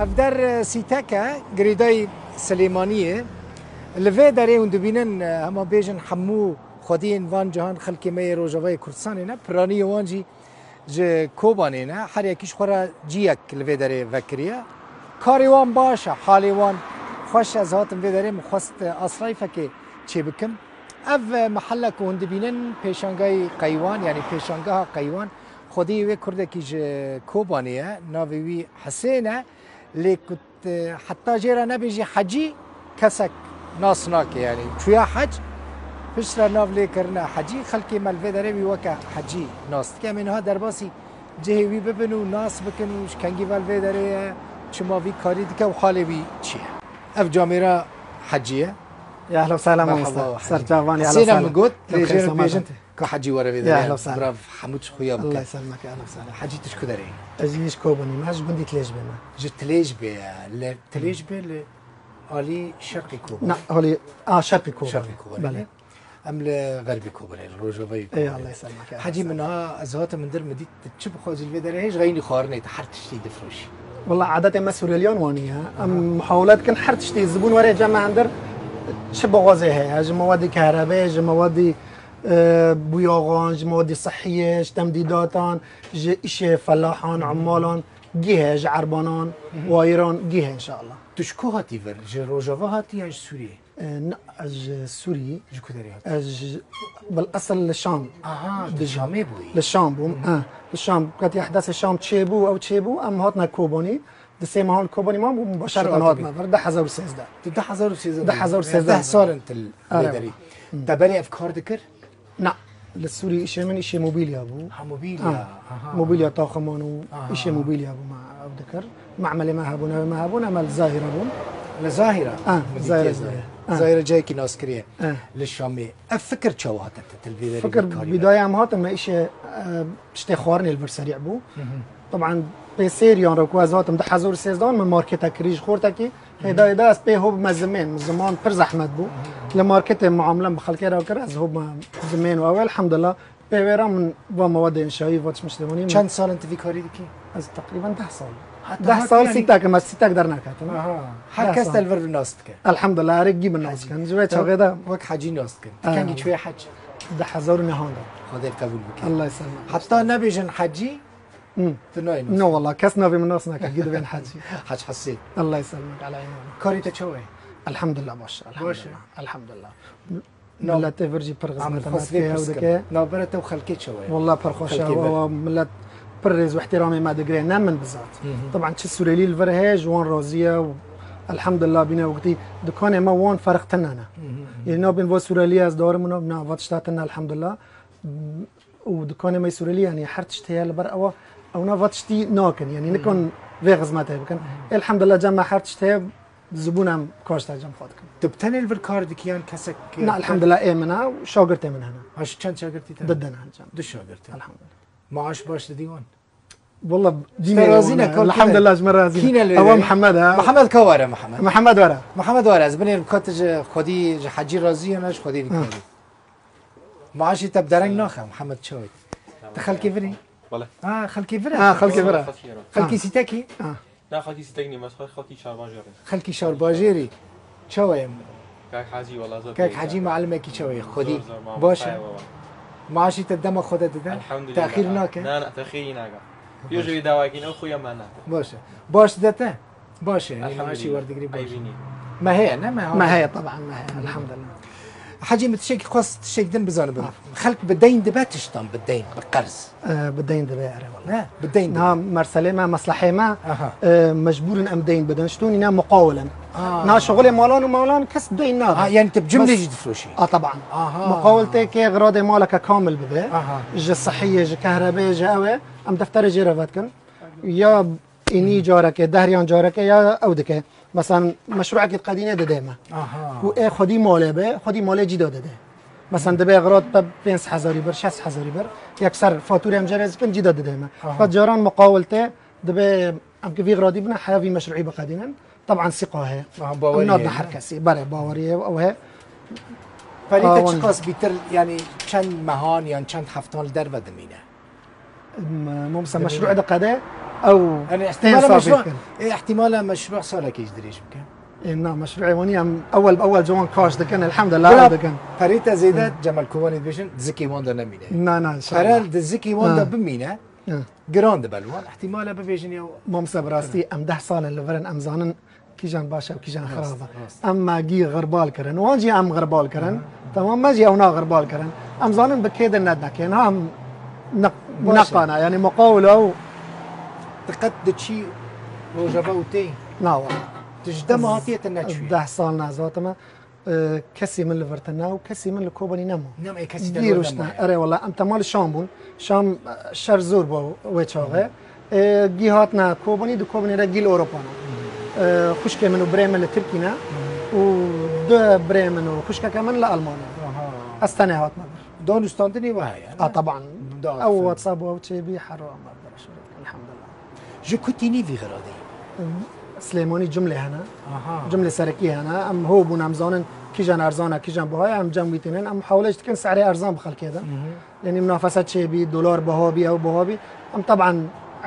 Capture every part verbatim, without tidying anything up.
Ev der, e, Sîtek e, girêdayî Silêmaniyê. Li vê derê hûn dibînin, e, hema bêjin hemû xwediyên van cihan xelkê me yê Rojavayê Kurdistanê ne, piraniyê wan jî ji Kobanê ne. Her yekî ji xwe re ciyek li vê derê vekiriye. Karê wan baş e, halê wan xweş e. Ez hatim vê derê, min xwest, e, asrayfekê çêbikim. Ev, e, mehelle ku hûn dibînin pêşangayî Qeywan, yanî pêşangeha Qeywan, xwediyê wê kurdekî ji Kobanê ye, navê wî Hisên e. Lê ku t-, heta jê re nebêjî hecî, kesek nas nake, yanî çûya hec, piştre nav lê kirine hecî, xelkê me li vê derê wî weke hecî nas dike. Em ê niha derbasî cihê wî bibin û nas bikin û ji kengî ve li vê derê ye, çima vî karî dike û halê wî çi ye. Ev camêra hecî ye. Ya ehla ve sehla mamoste. Merhaba, hecî. Ser çavan, ya ehla ve sehla. Hesîna min got, lê jê re bêjin ka hecî were vê derê. Ya ehla ve sehla. Birav hemû çi xuya bike. Allah yeselimek, ehla ve sehla. Hecî tu ji ku derê yî? Ez jî ji Kobanî me, ji gundî Tilêjbê me. Ji Tilêjbê ye. Li Tilêjbê li alî şerqî Kobanê. Na, alî, a, şerqî Kobanê. Şerqî Kobanê. Belê. Em li xerbî Kobanê, li rojavayî Kobanê. Ey, Allah yeselimek, ya ehla ve sehla. Hecî, min ha, ez hatim hundir, min dît tu çi bixwazî li vê derê heye, ji xeynî xwarinê tu her tiştî difroşî. Wela adetê me Sûreliyan wanî ye. Em muhawele dikin her tiştî zibûn were cem me hundir, çi bixwazê heye, ji mewadî kehrebê, ji mewadî, e, bûyaxan, ji mewadî sihiyê, ji temdîdatan, ji îşê felahan, ummalan, gîhe, ji erbanan, wayiran, gîhe înşallah. Tu ji ku hatî vir? Ji Rojava hatî yan ji Sûriyê? E, na, ez ji Sûrî. Ji ku derê hatî? Ez ji, bil esil li Şam. Aha, tu Şamê bûyî. Li Şam bûm, e. Li Şam, katî ehdasê Şam çêbû, ew çêbû, em hatine Kobanî. Di sê mehan li Kobanî mabûm, mubaşereten hatime vir, du hezar û sêzdeh. Tu du hezar û sêzdeh. Du hezar û sêzdeh. Deh sal in tu li vê derî. Te berê ev kar dikir? Na, li Sûrî îşê min îşê mobilya bû. Ha, mobilya. Ha, aha. Mobilya taximan û îşê mobilya bû me ew dikir. Me'melê me hebûn, evê me hebûn, em li Zahîra bûn. Li Zahîra? Ha, Zahîra. Zahîra cayekî naskirî ye. Li Şamê. Ev fikir çawa hate te, te li vê derê vî karî? Fikir bîdaya em hatin, me îşê, e, tiştê xwarinê li vir serî bû. Teban pê sê riyan re ku ez hatim du hezar û sêzdeh, min markete kirî ji xortekî. Hêda hêda ez pê hobime zimên, ziman pir zehmet bû. Li marketê muamele bi xelkê re kir, ez hobime zimên û ew, elhamdulillah. Pê wê re min va mewedê înşaî, va tişt min ji dêwanî min. Çend sal in tu vî karî dikî? Ez teqrîben deh sal. Deh sal sîtek im, ez sîtek derneketim. Aha. Her kes te li vir nas dike. Elhamdulillah, her yek gî min nas dikin. Ji vê çaxê de wek hecî nas dikin. Tu kengî çûye hec? Du hezar û neh de. Xwedê qebûl bike. Allah yeselimek. Heta nebêjin hecî, Hmm. Tu nayê nas. No, wallah, kes navê min nas nake, gidibên hecî. Hec Hesê. Allah yeselimek, ala îman. Karê te çawa ye? Elhamdulillah, baş. Baş e? Elhamdulillah. Elhamdulillah. Miletê vir jî pir xizmete me dike, ew dike. Navbera te û xelkê çawa ye? Wallah, pir xweş e, wa millet pir rêz û ihtiramê me digire, ne min bizat. Teban çi Sûrelî li vir heye, ji wan razî ye û elhamdulillah bîne wekitî dikanê me wan ferq tune ne. Yê nabên va Sûrelî ez darim û na, na, va tişta tune elhamdulillah. Û dikanê me Sûrelî, yanî her tişt heye li ber ewa, ew na va tiştî nakin, yanî nikan vê xizmetê bikin. Elhamdulillah, cem me her tişt heye, zibûn em kaşte cem xwe dikin. Tu bi tenê li vir kar dikî yan kesek? Na, elhamdulillah, ê min e û şagirtê min hene. Ha, ji çend şagirtî te? Du dene cem. Du şagirtî. Elhamdulillah. Maaş baş didî wan? Wallah, dînê razî ne, elhamdulillah, ji me razî ne. Kî ne li wê? Ewa Mihemed e. Mihemed ka were, Mihemed? Mihemed were. Mihemed were, ez binêrim ka tu ji xwedî, ji hecî razî ye, ne ji xwedî vî karî. Maaşê te bi dereng naxe, Mihemed Çawit. Tu xelkê vir î? Belê. Ha, xelkê vir e? Ha, xelkê vir e. Xelkê Sîtekî? Ha. Na, xelkî Sîtek nîm, ez xwe xelkî Şarbajêr im. Xelkî Şarbajêrî. Çawa ye? Kak Hecî, wela zor. Kak Hecî, muallimekî çawa ye? Xwedî. Zor, zor, mamosta ye baba. Baş e? Maaşê te dema xwe de dide? Elhamdulillah. Texîr nake? Na, na, texîrî nake. Pêş wî dawakî ne, xuya me nake. Baş e. Baş dide te? Baş e, yanî maaşî werdigirî baş e. Me heye, ne me heye? Me heye, teban me heye, elhamdulillah. Hecî, min tiştekî xwest, tiştek din bizanibim. Xelk bi deyn dibe tiştan, bi deyn, bi qerz? E, bi deyn dibe, erê wela. Ne, bi deyn dibe. Na merselê me, meslehê me, e, mecbûr in em deyn bidin. Ji to nîne muqawil in. Na şixulê malan û malan kes deyn nabe. Ha, yanî tu bi cumlê jî difroşî? A, teban. Muqawil tê kê xiradê maleke kamil bibe. Ji sihiyê, ji kehrebê, ji ew ê, em defterê jê re vedikin. Ya Înî careke, dehriyan careke ya ew dike. Mesela meşruekî qedînê didê me. Aha. Ku ê xwedî malê be, xwedî malê cî de didê. Mesela dibe xirat be pênc hezarî bir, şeş hezarî bir. Yekser fatûrê em jê re zikin cî de didê me. Aha. Qet caran muqawil tê dibe em ki vî xiradî bine heya vî meşruî biqedînin. Teban sîqa heye. Aha, bawerî heye. Nadin her kesî. Bere, bawerî heye, ew heye. Perî te çiqas bîtir, yanî çend mehan yan çend heftan li derve dimîne? M-, Mamsa meşru diqede, Ew Yani tên ihtimala safî meşru, dikin. E, ihtimala meşru salekê ji dirêj bike. Ê, na, meşruê wanî em ewel bi ewel ciwan kaş dikin, elhamdulillah, Bila ew dikin. Perê te zêde Cemal Kobanî dibêjin, zikê wan de nemîne. Na, na, inşallah. Perel di zikê wan Ha. de bimîne, Ha. giran dibe li wan. Ihtimala bibêjin ya. Mamsa bi rastî em deh sal in li vir in, em zanin kîjan baş e û kîjan xirab e. rast. Em me gî xirbal kirin. Wan jî em xirbal kirin. Tamam, me jî ewna xirbal kirin. Em zanin bi kê de nednekê. Niha em ne-, Baş e. neqana, yani muqawil ew Diqet diçî Rojava û tê. nawa. Tu ji dema hatiye te neçûye. Deh sal ne ez hatime. E, kesî min li vir tine û kesî min li Kobanî nema. Nem ê kesî te Gî li ruştine. nemaye. Erê wala, em tema li Şam bûn. Şam e, şer zor bû wê çaxê. E, gî hatine Kobanî, di Kobanî re gî li Ewropa ne. E, xwişkê min û birê min li Tirkî ne. Û du birê min û xwişkeke min li Almanya. Aha. Ez tenê hatime vir. Danûstandinê we heye, ne? A, taban. Da, Ew aferin. WhatsApp û ew çêbî her ro em berşûr dikin. Elhamdulillah. Ji ku tînî vî xiradî? Silêmanî cumlê hene. Aha. Cumlê serekî hene. Em ho bûn, em zanin kîjan erzan e, kîjan buha ye, em cem wî tînin. Em hewle ji dikin se'rê erzan bi xelkê de. Yanî munafese çêbî, dolar buha bî, ew buha bî. Em teban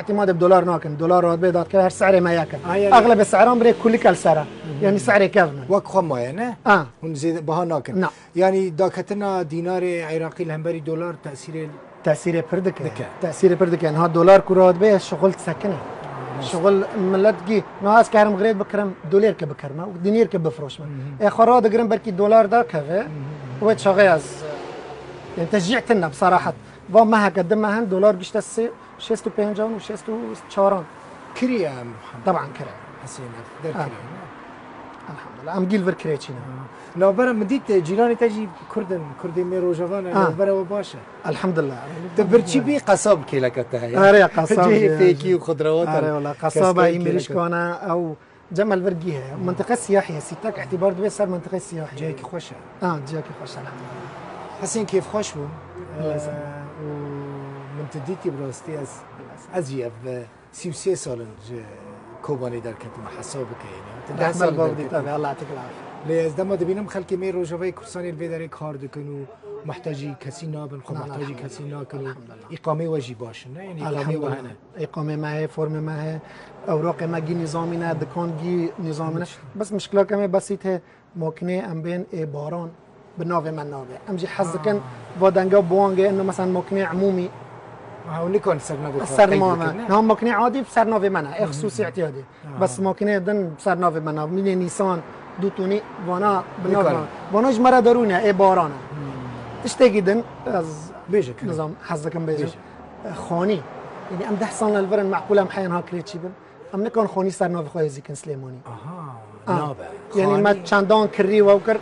îtîmadê bi dolar nakin. Dolar radibê dadikeve her se'rê me yek e. Ha, yanî- Exlebê se'ran birê kulîk el ser e. Yanî se'rê kevn in. Wek xwe maye, ne? Ha. Hûn zêde biha nakin. Na. Yanî daketina dînarê Iraqî li hemberî dolar tesîrê Tesîrê pir dike. Dike. Tesîrê pir dike. Niha dolar ku radibê şixul disekine. Şixul millet gî. Niha ez karim xirêt bikirim, dolêrke bikirim, û dinêrke bifroşme. Ê xwe radigirim belkî dolar dakeve. Wê çaxê ez, yani tecî tine bi sarahat. Va meheke di mehin dolar gişte sê, şêst û pêncan û şêst û çaran. Kiriye em Muhammed. Taban kire. Hesên ev derkiriye, ne? Elhamdulillah. Em gî li vir kirêçî ne. Navbera min dît, cîranê te jî Kurd in, Kurdê me Rojava ne, Ha. navbera we baş e. Elhamdulillah. Tu birçî bî qesab kêleke te heye. Erê, qesab Cihê ye. fêkî û xudrawat e. Erê wala, qesaba Keskayê î kêleke. Mirîşkana ew cem li vir gî heye. Mintiqe siyahî ye. Sîtek îtibar dibe ser mintiqe siyahî. Cihekî xweş e. Ha, cihekî xweş, elhamdulillah. Hesên kêfxweş bû. Allah razı Ee, û min tu dîtî bi rastî ez, ez jî ev, e, sî û sê sal in ji Kobanê derketim, hesab bike yanî. Tu deh Rahmet sal bavdî derketî. Tabi, Allah yacîk el-afî. Lê ez dema dibînim xelkê me Rojavayê Kurdistanê li vê derê kar dikin û muhtacî kesî nabin, xwe Na, na, muhtacî elhamdulillah. kesî nakin û Elhamdulillah. îqamê we jî baş in, ne? Yanî îqamê we Elhamdulillah. hene. Îqamê me heye, formê me heye, ewraqê me gî nîzamî ne, dikan gî nîzamî ne. Bes mişkileke me besît heye, makînê em bên ê baran bi navê me nabe. Em jî hez dikin va denga buangê, eno mesela makînê emûmî Ha, û nikan ser navê xwe ser qeyd navê me. bikin, ne? Niha makînê adî bi ser navê me ne. Ê xisûsî îtiyadî. Bes makînê din bi ser navê me ne. Mînê nîsan, dû tonî, vana bi navê Nikarin. me. Vana ji me re derûne, ê baran e. Tiştekî din, ez Bêje kire. nizam, hez dikim bêjim. Bêje. Xanî. Yanî em deh sal li vir in, meqûl em heya niha kirêçî bin. Em nikan xanî ser navê xwe hêzî kin Silêmanî. Aha, Ah. nabe. Yanî me Xanî. Çendan kirî we kir,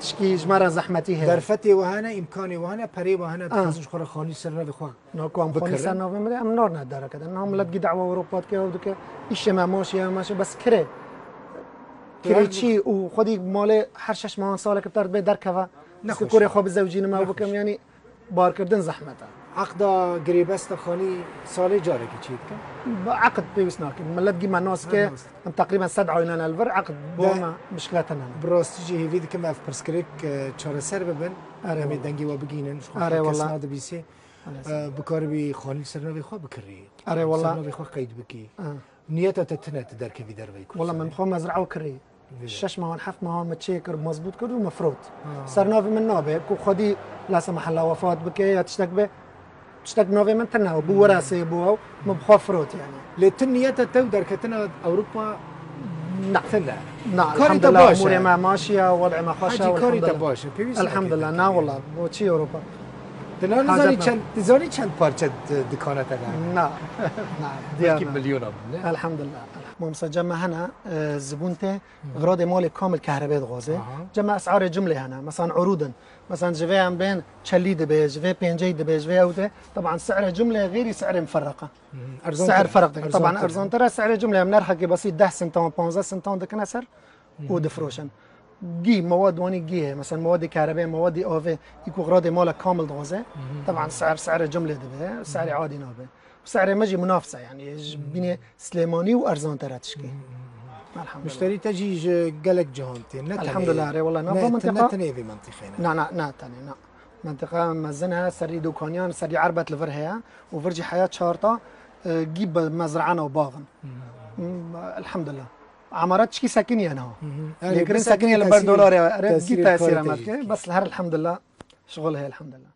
tişkî ji me re zehmetî heye. Derfetê we hene, îmkanê we hene, perê we hene, Ah. dixwazin ji xwe re xanî ser navê xwe. Na ku em xanî Bikirin. ser navê me de, em narine dereke de. Niha millet gî dawa Ewropa dike, ew dike, îşê me maşî ye, maşî, bes kirê. Kirê Kirêçî û xwedî malê her şeş mehan saleke bi te re dibê derkeve. Nexweş. Kurê xwe bizewcînim, ew Nexweş. bikim, yanî bar kirdin zehmet e. Aqda girêbesta xanî salê careke çê dikin. Bi eqd pêwîst nakin. Millet gî me nas ke, Me nas. em teqrîben sed aîle ne li vir, eqd bo De- me mişkilete nane. Bi rastî jî hêvî dikim ev pirsgirêk, e, çareser bibin. Erê Em ê wala. dengê we bigihînin, ji xwe Erê her kes wala. nadibîsî. Erê E, bikaribî xanî ser navê xwe bikirî. Erê wala. Ser navê xwe qeyd bikî. Ah. Niyeta te tune tu derkevî derveyî Kurdistanê. Wala min xwe mezra ew kirî. Vê. Şeş mehan, heft mehan me çê kir, mezbût kir û me firot. Ha. Ser navê min nabe, ku xwedî lasa mehella wefat bike ya tiştek be, tiştek navê min tune, bû werasê bû ew, min bi xwe firot yani. Lê tu niyeta te û derketina Ewropa Na. tune. Na, Karê te elhamdulillah, baş e. umûrê me maşiya, wez'ê me xweş e, Hacî, karê te elhamdulillah. baş e, pêwîst Elhamdulillah, e. na wala, bo çi Ewropa? Tu na Hacet nizanî me. çend, tu zanî çend parçe d-, dikana te ne? Na, na, Belkî diyar. milyonan ne? Elhamdulillah. Mamsa cem me hene, e, zibûn tê, xradê malê kamil kehrebê dixwaze. Aha. Cem me esarê cumlê hene, mesan urûdin. Mesan ji vê em bên çelî dibe, ji vê pênceyî dibe, ji vê ew de. Taban se'rê cumlê xêrî se'rê miferreqa. Erzan Se'er tune. ferq dike. Erzan Taban tune. Erzan tire se'rê cumlê em nerxekê besî deh sintan, panzdeh sintan dikine ser û difroşin. Gî mewad wanî gî heye. Mesela mewadê kerebê, mewadê avê, î ku xradê mala kamil dixwaze. Taban se'er, se'rê cumlê dibe, se'rê adî nabe. Se'rê me jî munafis e yani. Ji bînê Silêmanî û Erzan tire tişkî. Elhamdulillah. Muşterî te jî ji gelek cihan tê. Ne tenê. Elhamdulillah, erê, wala, nava Ne, mintiqa. ne tenê vê mintiqê ne. Na, na, na tenê, na. Mintiqa mezin heye, serî dukaniyan, serî erbet li vir heye û vir jî heya çar ta. e, gî be mezrana û bav in. Hmm, elhamdulillah. Amara çikî sekiniye niha. Yani Lêkirin mesela sekiniye li ber tesîrê- dolarê. Ere tesîrê gî tesîra karê me te dike. yê. Bes li her elhamdulillah. Şixul heye elhamdulillah.